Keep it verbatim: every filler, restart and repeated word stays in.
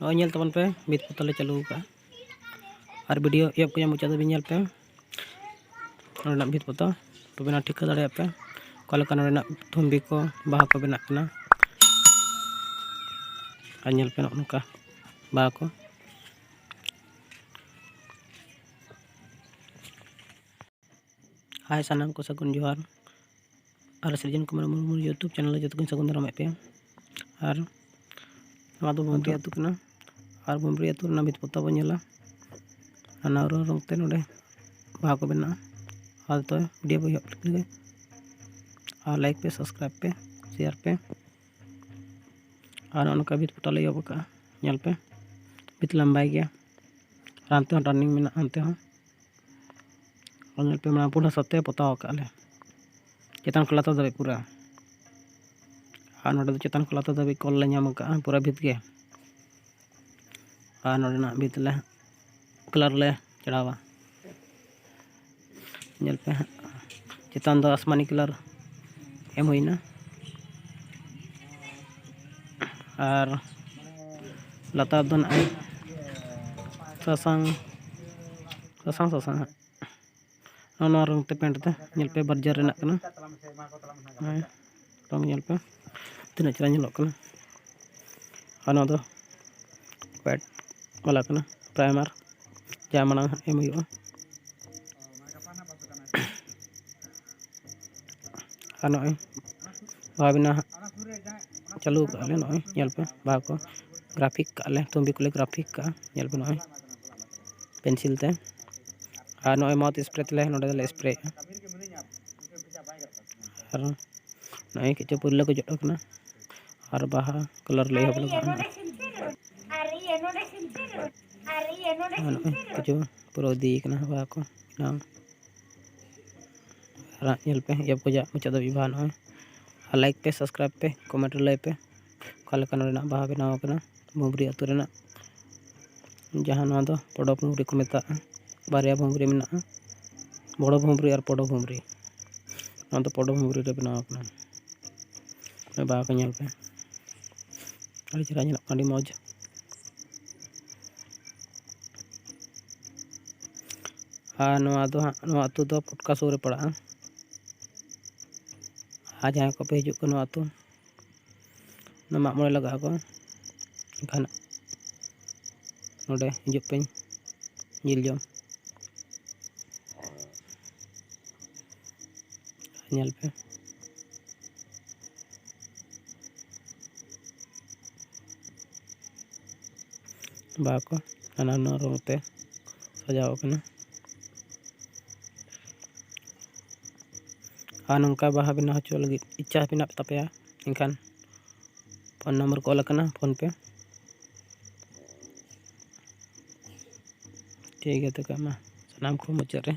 ᱱᱚᱜᱼᱚᱭ ᱧᱮᱞ ᱛᱟᱵᱚᱱ ᱯᱮ, ᱵᱷᱤᱛ ᱯᱚᱛᱟᱣ ᱞᱮ ᱪᱟᱹᱞᱩ ᱟᱠᱟᱫᱼᱟ᱾ ᱟᱨ ᱵᱷᱤᱰᱤᱭᱳ ᱮᱦᱚᱵ ᱠᱷᱚᱱᱟᱜ ᱢᱩᱪᱟᱹᱫ ᱫᱷᱟᱹᱵᱤᱡ ᱧᱮᱞ ᱯᱮ᱾ ᱱᱚᱰᱮᱱᱟᱜ ᱵᱷᱤᱛ ᱯᱚᱛᱟᱣ ᱛᱚᱵᱮᱱᱟ ᱴᱷᱤᱠᱟᱹ ᱫᱟᱲᱮᱭᱟᱜ ᱯᱮ ᱚᱠᱟ ᱞᱮᱠᱟ ᱱᱚᱰᱮᱱᱟᱜ ᱛᱷᱩᱢᱵᱤ ᱠᱚ, ᱵᱟᱦᱟ ᱠᱚ ᱵᱮᱱᱟᱜ ᱠᱟᱱᱟ᱾ ᱟᱨ ᱧᱮᱞ ᱯᱮ ᱱᱚᱜᱼᱚ ᱱᱚᱝᱠᱟ ᱵᱟᱦᱟ ᱠᱚ᱾ ᱦᱟᱭ ᱥᱟᱱᱟᱢ ᱠᱚ, ᱥᱟᱹᱜᱩᱱ ᱡᱚᱦᱟᱨ᱾ ᱟᱨ ᱥᱤᱨᱡᱚᱱ ᱠᱩᱢᱟᱨ ᱢᱩᱨᱢᱩ YouTube ᱪᱮᱱᱮᱞ ᱨᱮ ᱡᱚᱛᱚ ᱠᱚᱧ ᱥᱟᱹᱜᱩᱱ ᱫᱟᱨᱟᱢᱮᱫ ᱯᱮᱭᱟ᱾ ᱟᱨ ᱱᱚᱣᱟ ᱫᱚ ᱵᱷᱩᱢᱵᱽᱨᱤ ᱟᱹᱛᱩ ᱠᱟᱱᱟ᱾ ᱟᱨ ᱵᱷᱩᱢᱵᱽᱨᱤ ᱟᱹᱛᱩ ᱨᱮᱱᱟᱜ ᱵᱷᱤᱛ ᱯᱚᱛᱟᱣ ᱵᱚᱱ ᱧᱮᱞᱟ᱾ ᱟᱨ ᱱᱟᱣᱨᱟ ᱨᱚᱝ ᱛᱮ ᱱᱚᱰᱮ ᱵᱟᱦᱟ ᱠᱚ ᱵᱮᱱᱟᱜᱼᱟ᱾ ᱟᱨ ᱛᱚᱵᱮ ᱵᱷᱤᱰᱤᱭᱳ ᱵᱚ ᱮᱦᱚᱵ ᱞᱮᱜᱮ᱾ ᱟᱨ ᱞᱟᱭᱤᱠ ᱯᱮ, ᱥᱟᱵᱥᱠᱨᱟᱭᱤᱵ ᱯᱮ, ᱥᱮᱭᱟᱨ ᱯᱮ᱾ ᱟᱨ ᱱᱚᱜᱼᱚ ᱱᱚᱝᱠᱟ ᱵᱷᱤᱛ ᱯᱚᱛᱟᱣ ᱞᱮ ᱮᱦᱚᱵ ᱟᱠᱟᱫᱼᱟ᱾ ᱧᱮᱞ ᱯᱮ, ᱵᱷᱤᱛ ᱞᱟᱢᱵᱟᱭ ᱜᱮᱭᱟ᱾ ᱟᱨ ᱦᱟᱱᱛᱮ ᱦᱚᱸ ᱴᱟᱨᱱᱤᱝ ᱢᱮᱱᱟᱜᱼᱟ, ᱦᱟᱱᱛᱮ ᱦᱚᱸ᱾ ᱟᱨ ᱧᱮᱞ ᱯᱮ, ᱢᱟᱲᱟᱝ ᱯᱩᱸᱰ ᱦᱟᱥᱟ ᱛᱮ ᱯᱚᱛᱟᱣ ᱟᱠᱟᱫᱼᱟ ᱞᱮ ᱪᱮᱛᱟᱱ ᱠᱷᱚᱱ ᱞᱟᱛᱟᱨ ᱫᱷᱟᱹᱵᱤᱡ ᱯᱩᱨᱟᱹ᱾ ᱟᱨ ᱱᱚᱰᱮ ᱫᱚ ᱪᱮᱛᱟᱱ ᱠᱷᱚᱱ ᱞᱟᱛᱟᱨ ᱫᱷᱟᱹᱵᱤᱡ ᱠᱚᱞ ᱞᱮ ᱧᱟᱢ ᱟᱠᱟᱫᱼᱟ, ᱯᱩᱨᱟᱹ ᱵᱷᱤᱛ ᱜᱮ᱾ ᱟᱨ ᱱᱚᱰᱮᱱᱟᱜ ᱵᱷᱤᱛ ᱞᱮ ᱠᱟᱞᱟᱨ ᱞᱮ ᱪᱟᱲᱦᱟᱣᱟ᱾ ᱧᱮᱞ ᱯᱮ ᱦᱟᱸᱜ, ᱪᱮᱛᱟᱱ ᱫᱚ ᱟᱥᱢᱟᱱᱤ ᱠᱟᱞᱟᱨ ᱮᱢ ᱦᱩᱭᱱᱟ᱾ ᱟᱨ ᱞᱟᱛᱟᱨ ᱫᱚ ᱱᱚᱜᱼᱚᱭ ᱥᱟᱥᱟᱝ, ᱥᱟᱥᱟᱝ, ᱥᱟᱥᱟᱝ ᱦᱟᱸᱜ᱾ ᱱᱚᱜᱼᱚ ᱱᱚᱣᱟ ᱨᱚᱝ ᱛᱮ ᱯᱮᱱᱴ ᱛᱮ, ᱧᱮᱞ ᱯᱮ, ᱵᱟᱨᱡᱟᱨ ᱨᱮᱱᱟᱜ ᱠᱟᱱᱟ᱾ ᱦᱮᱸ, ᱨᱚᱝ ᱧᱮᱞ ᱯᱮ ᱛᱤᱱᱟᱹᱜ ᱪᱮᱦᱨᱟ ᱧᱮᱞᱚᱜ ᱠᱟᱱᱟ᱾ ᱟᱨ ᱱᱚᱣᱟ ᱫᱚ ᱯᱮᱰ ᱵᱟᱞᱟ ᱠᱟᱱᱟ, ᱯᱨᱟᱭᱢᱟᱨ, ᱡᱟ ᱢᱟᱲᱟᱝ ᱦᱟᱸᱜ ᱮᱢ ᱦᱩᱭᱩᱜᱼᱟ᱾ ᱟᱨ ᱱᱚᱜᱼᱚᱭ ᱵᱟᱦᱟ ᱵᱮᱱᱟᱣ ᱦᱟᱸᱜ ᱪᱟᱹᱞᱩ ᱠᱟᱜᱼᱟ ᱞᱮ᱾ ᱱᱚᱜᱼᱚᱭ ᱧᱮᱞ ᱯᱮ, ᱵᱟᱦᱟ ᱠᱚ ᱜᱨᱟᱯᱷᱤᱠ ᱠᱟᱜᱼᱟ ᱞᱮ, ᱛᱩᱢᱵᱤ ᱠᱚᱞᱮ ᱜᱨᱟᱯᱷᱤᱠ ᱠᱟᱜᱼᱟ, ᱧᱮᱞ ᱯᱮ ᱱᱚᱜᱼᱚᱭ ᱯᱮᱱᱥᱤᱞ ᱛᱮ᱾ ᱟᱨ ᱱᱚᱜᱼᱚᱭ ᱢᱟᱣᱩᱛᱷ ᱥᱯᱨᱮ ᱛᱮᱞᱮ ᱱᱚᱰᱮ ᱫᱚᱞᱮ ᱥᱯᱨᱮᱭᱮᱫᱼᱟ᱾ ᱟᱨ ᱱᱚᱜᱼᱚᱭ ᱠᱤᱪᱷᱩ ᱯᱩᱨᱞᱟᱹ ᱠᱚ ᱡᱚᱴ ᱟᱠᱟᱱᱟ᱾ ᱟᱨ ᱵᱟᱦᱟ ᱠᱟᱞᱟᱨ ᱞᱮ ᱮᱦᱚᱵ ᱞᱮᱫᱟ᱾ ᱟᱨ ᱱᱚᱜᱼᱚᱭ ᱠᱤᱪᱷᱩ ᱯᱩᱨᱟᱹᱣ ᱤᱫᱤᱭ ᱠᱟᱱᱟ ᱵᱟᱦᱟ ᱠᱚ ᱵᱮᱱᱟᱣ᱾ ᱟᱨ ᱧᱮᱞ ᱯᱮ, ᱮᱦᱚᱵ ᱠᱷᱚᱱᱟᱜ ᱢᱩᱪᱟᱹᱫ ᱫᱷᱟᱹᱵᱤᱡ ᱵᱟᱦᱟ ᱱᱚᱜᱼᱚᱭ᱾ ᱟᱨ ᱞᱟᱭᱤᱠ ᱯᱮ, ᱥᱟᱵᱥᱠᱨᱟᱭᱤᱵ ᱯᱮ, ᱠᱚᱢᱮᱱᱴ ᱨᱮ ᱞᱟᱹᱭ ᱯᱮ ᱚᱠᱟ ᱞᱮᱠᱟ ᱱᱚᱰᱮᱱᱟᱜ ᱵᱟᱦᱟ ᱵᱮᱱᱟᱣ ᱟᱠᱟᱱᱟ ᱵᱷᱩᱢᱵᱽᱨᱤ ᱟᱹᱛᱩ ᱨᱮᱱᱟᱜ᱾ ᱡᱟᱦᱟᱸ ᱱᱚᱣᱟ ᱫᱚ ᱯᱚᱰᱚᱵ ᱵᱷᱩᱢᱵᱽᱨᱤ ᱠᱚ ᱢᱮᱛᱟᱜᱼᱟ᱾ ᱵᱟᱨᱭᱟ ᱵᱷᱩᱢᱵᱽᱨᱤ ᱢᱮᱱᱟᱜᱼᱟ, ᱵᱚᱲᱚ ᱵᱷᱩᱢᱵᱽᱨᱤ ᱟᱨ ᱯᱚᱰᱚ ᱵᱷᱩᱢᱵᱽᱨᱤ᱾ ᱱᱚᱣᱟ ᱫᱚ ᱯᱚᱰᱚ ᱵᱷᱩᱢᱵᱽᱨᱤ ᱨᱮ ᱵᱮᱱᱟᱣ ᱟᱠᱟᱱᱟ᱾ ᱱᱚᱜᱼᱚᱭ ᱵᱟᱦᱟ ᱠᱚ ᱧᱮᱞ ᱯᱮ, ᱟᱹᱰᱤ ᱪᱮᱦᱨᱟ ᱧᱮᱞᱚᱜ ᱠᱟᱱᱟ, ᱟᱹᱰᱤ ᱢᱚᱡᱽ᱾ ᱟᱨ ᱱᱚᱣᱟ ᱫᱚ ᱦᱟᱸᱜ, ᱱᱚᱣᱟ ᱟᱹᱛᱩ ᱫᱚ ᱯᱚᱴᱠᱟ ᱥᱩᱨ ᱨᱮ ᱯᱟᱲᱟᱜᱼᱟ᱾ ᱟᱨ ᱡᱟᱦᱟᱸᱭ ᱠᱚᱯᱮ ᱦᱤᱡᱩᱜ ᱠᱟᱱᱟ ᱱᱚᱣᱟ ᱟᱹᱛᱩ, ᱚᱱᱟ ᱢᱟᱜ ᱢᱚᱬᱮ ᱞᱟᱜᱟᱜ ᱟᱠᱚ, ᱮᱱᱠᱷᱟᱱ ᱱᱚᱰᱮ ᱦᱤᱡᱩᱜ ᱯᱮ ᱧᱮᱞ ᱡᱚᱝ᱾ ᱧᱮᱞ ᱯᱮ᱾ ᱵᱟᱦᱟ ᱠᱚ ᱱᱟᱱᱟ ᱦᱩᱱᱟᱹᱨ ᱨᱚᱝ ᱛᱮ ᱥᱟᱡᱟᱣ ᱟᱠᱟᱱᱟ᱾ ᱟᱨ ᱱᱚᱝᱠᱟ ᱵᱟᱦᱟ ᱵᱮᱱᱟᱣ ᱦᱚᱪᱚ ᱞᱟᱹᱜᱤᱫ ᱤᱪᱪᱷᱟ ᱢᱮᱱᱟᱜ ᱛᱟᱯᱮᱭᱟ, ᱮᱱᱠᱷᱟᱱ ᱯᱷᱳᱱ ᱱᱚᱢᱵᱚᱨ ᱠᱚ ᱚᱞ ᱟᱠᱟᱱᱟ, ᱯᱷᱳᱱ ᱯᱮ᱾ ᱴᱷᱤᱠ ᱜᱮᱭᱟ, ᱛᱚᱵᱮ ᱢᱟ ᱥᱟᱱᱟᱢ ᱠᱚ ᱢᱩᱪᱟᱹᱫ ᱨᱮ